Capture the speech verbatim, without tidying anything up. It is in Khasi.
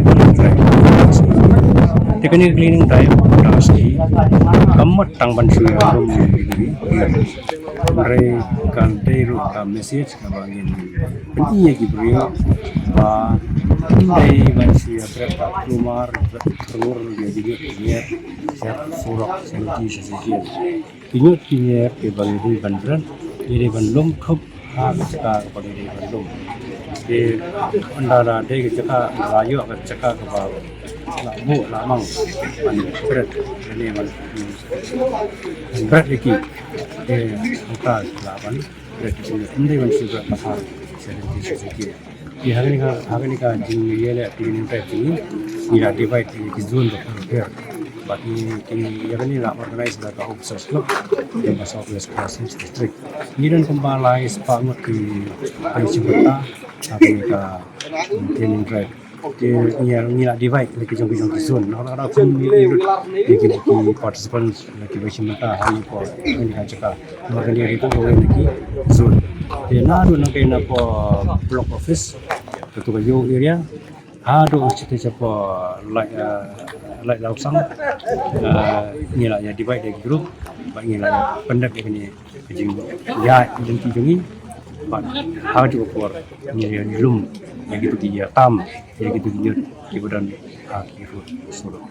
cleaning drive. Te kane ka cleaning drive, tang shi kam mut tang ban shu ïa lum ïa ki, hynrei ka dei ruh ka message kaba ngin pyni ïa ki briew ba ym dei ban shu ïa bret kulmar, bret thurngur ïa ki ïa ki ïa surok sha ki sha ki. Ki ñiut ki ñier kiba ngi dei ban bret, ngi dei ban lum thup ha ka jaka kaba ngi dei ban lum. Te ynda la dei ka jaka, la ïoh ka jaka kaba la buh la mang ban bret, lane ban bret ïa ki. Te hangta la ban bret ïa ki, ym dei ban shu bret pathar sha ki sha ki. Ïa, ha kane ka, ha kane ka jingïaleh cleaning drive jong ngi, ngi la divide ïa ki zone bapher bapher. Bad ngi, ngi, ïa kane la organize da ka Officers Club jong ka South West Khasi Hills District. Ngi don kumba lai spah ngut ki, ki shim bynta ha kane ka cleaning drive. Te ngi, ngi la divide ïa ki jong ki jong ki zone. Ngi la, ngi la kum ngi lut ïa ki, ki participants ïa kiba shim bynta ha kane ka jaka. Namar kane ka dei tang kawei na ki zone. Te naduh nangkei na ka block office, katu ka Ïew area, haduh shatei shapoh Lai, ah, Laitlawsang, ah, ngi la ïa divide ïa ki group, bad ngi la ïa pyndep ïa kane ka jingïaid lynti jong ngi. Bad ha katu ka por ngi ïa lum ïa kitu ki ïa tam ïa kitu ki ñiut kiba don ha ki rud surok.